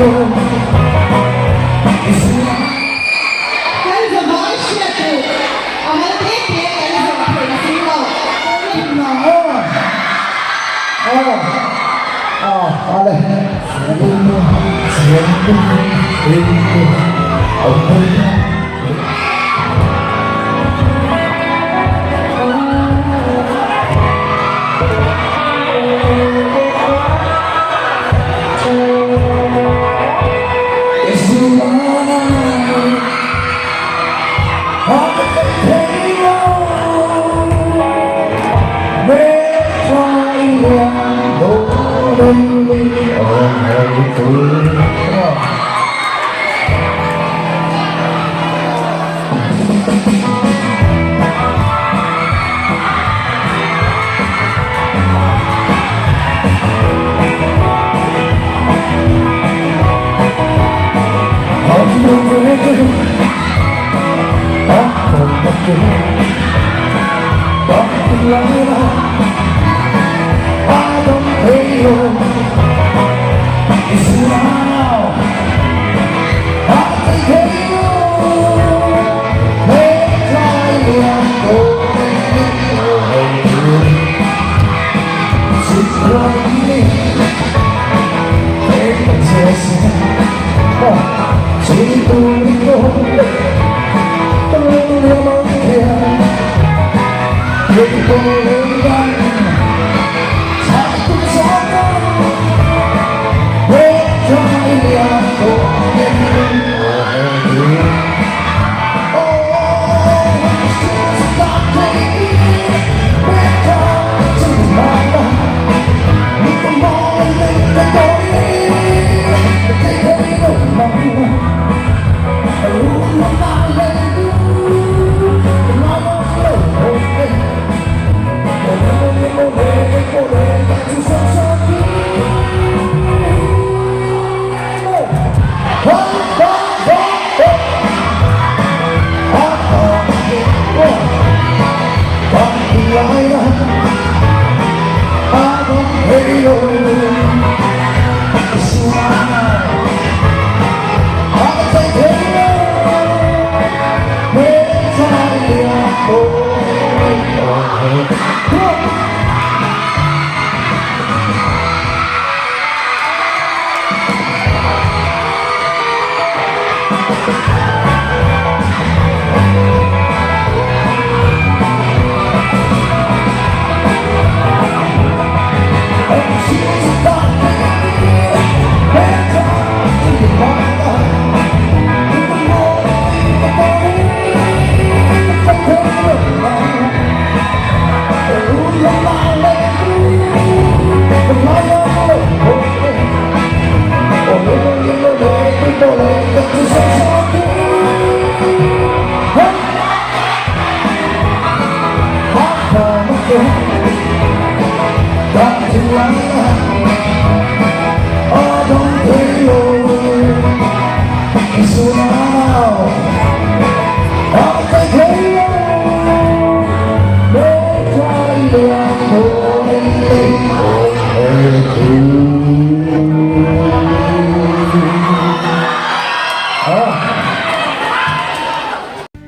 Kan zavai hriat tur a mal te te kan zawh thei si lo.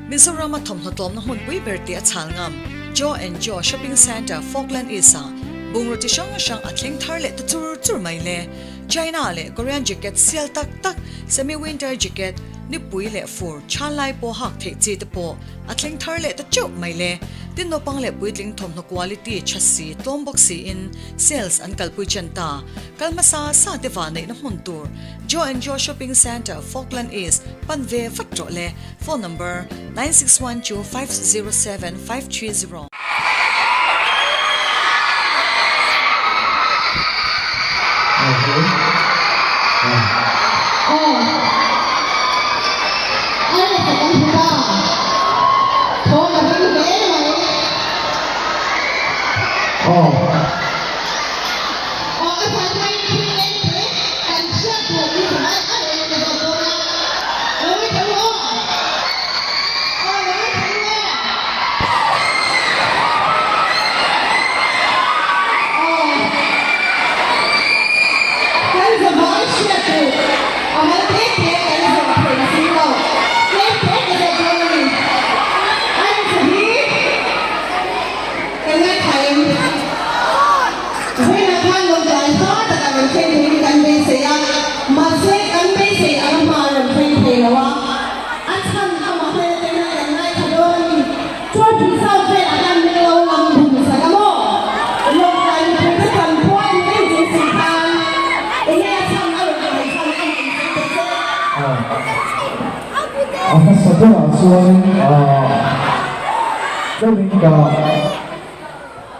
Mizoram-a thawmhnaw tlawmna hmunpui ber tih a chhal ngam Joe and Joe Shopping Centre, Falkland East-ah bungraw chi hrang hrang a thleng thar leh ta chur chur mai le. China leh Korean jacket sial tak tak, semi-winter jacket, nipui leh fur chhan lai pawh hak theih chi te pawh a thleng thar leh ta teuh mai le. Tin naupang leh puitling thawmhnaw quality tha si tlawm bawk siin sales an kalpui chen ta. Kal hmasa sa te vah neihna hmun tur Joe and Joe Shopping Centre, Falkland East, pan ve vat rawh le. Phone number, 9612 507 530. berah chuanin tleuhin ka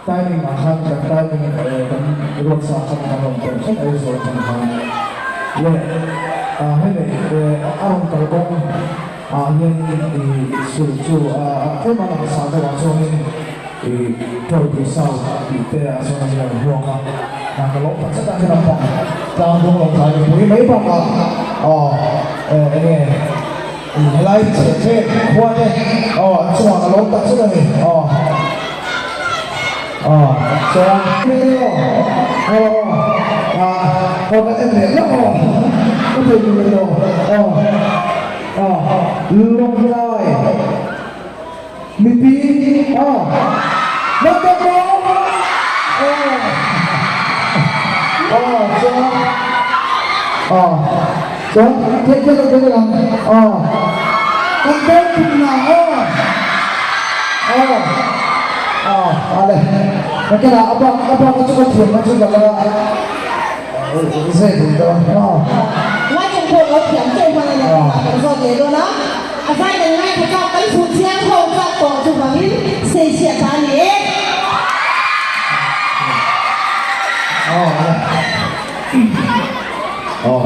timing ah khan kan timing kan ruat sa khan kan rawn tel hret Aizawl atang khan leh hei leh a rawn kal kawng ah hianin ih sul chu tlem a langsar deuh ah chuanin ih Tawipui South tih te ah chuan an rawn huang a, ka lawm tak zet a khi lampang tlang dung lo tlai mipui mai bakah aw eng nge ih helai chheh vel khua te aw an chungah ka lawm tak zet a ni aw aw chuan aw aw aw kan en leh lawk aw ka thei duh leh lo aw aw Lawngtlai. Mipi aw nan dawt maw? Aw aw chuan aw chuan theih theih lo theih ang aw kan dawt tum na aw aw aw ale nakina a bak a bak chu ka thiam na chu ka la zeh duh dawn aw. Ngai chung pawh lo thiam teuh hman a nia kan zawt leh dawn a. A zai kan ngaithla chak, kan fuh chiang ho chak tawh chuvangin Seichhia ta a ni e. Aw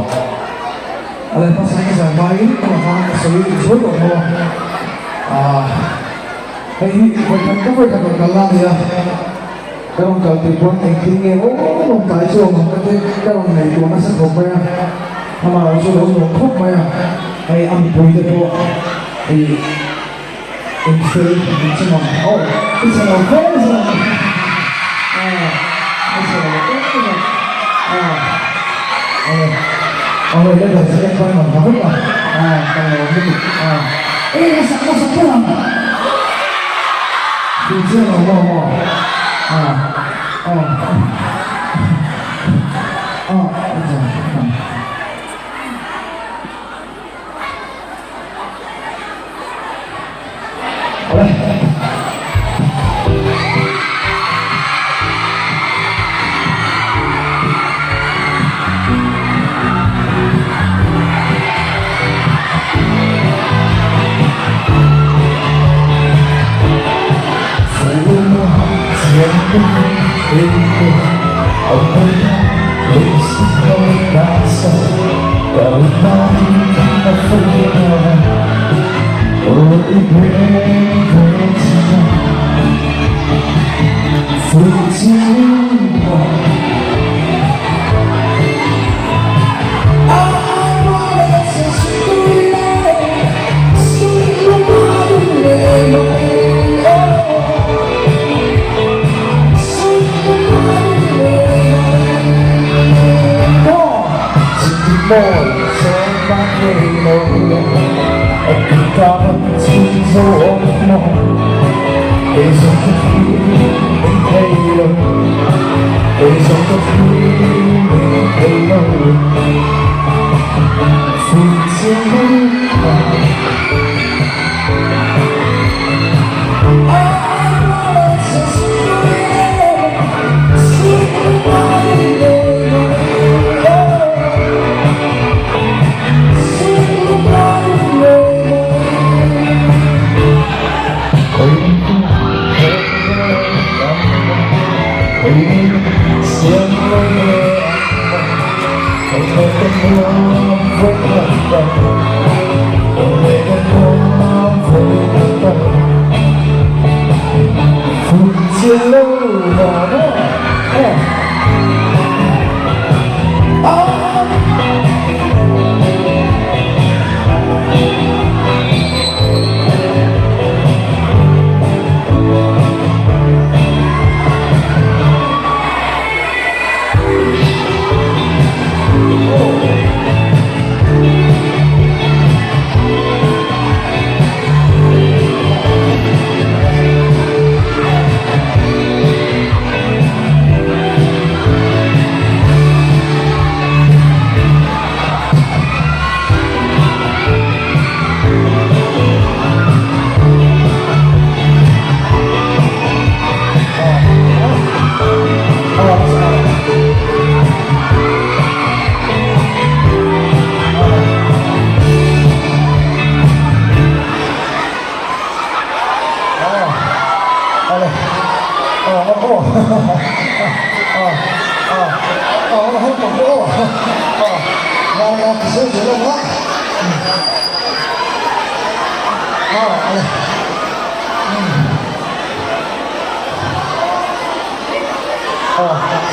ale hmasa hi zai hmain amah khan a sawi zui tawh tho a, hei hi vawikhat ka vawikhat rawn kal la nia, ka rawn kal tih pawn engtin nge aw rawn tlai chu awm ang ka ti ka rawn ngaihtuah nasa khawp mai a. Amah erawh chu a lo nuam khawp mai a, hei a mipui te pawh ih infel an che ngam aw i chhe lo hle zawk a i chhe lo hle zawk a awle awle le ber chu en pawn ngam ta vek a a ka lawm lutuk a e a sak a sak ber ang tih chiang lo maw maw a aw.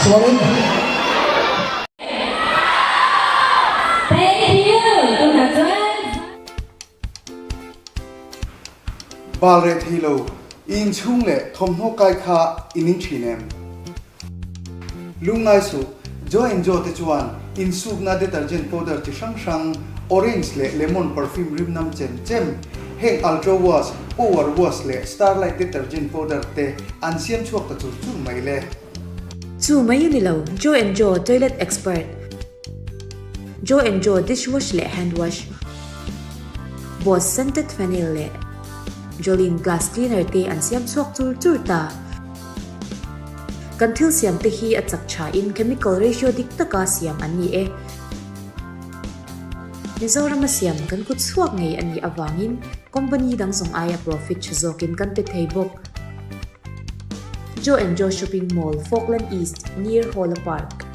Chuanin. Thank you! Tunah chuan. Bal reh thei lo, i inchhung leh thawmhnaw kai kha i ning thin em? Lungngai suh, Joe and Joe te chuan insukna detergent powder chi hrang hrang, orange leh lemon perfume rim nam chem chem, heng Ultra Wash, Power Wash leh Starlight detergent powder te an siam chhuak ta chur chur mai le. Chu mai a ni lo, Joe and Joe toilet expert, Joe and Joe dishwash leh hand wash, Boss scented phenyl leh Jolene glass cleaner te an siam chhuak chur chur ta. Kan thil siam te hi a chak tha in chemical ratio dik taka siam an ni e. Mizoram a siam kan kut chhuak ngei a nih avangin company dang zawng aia profit tha zawkin kan pe thei bawk. Joe and Joe Shopping Mall, Falkland East, near Hawla Park.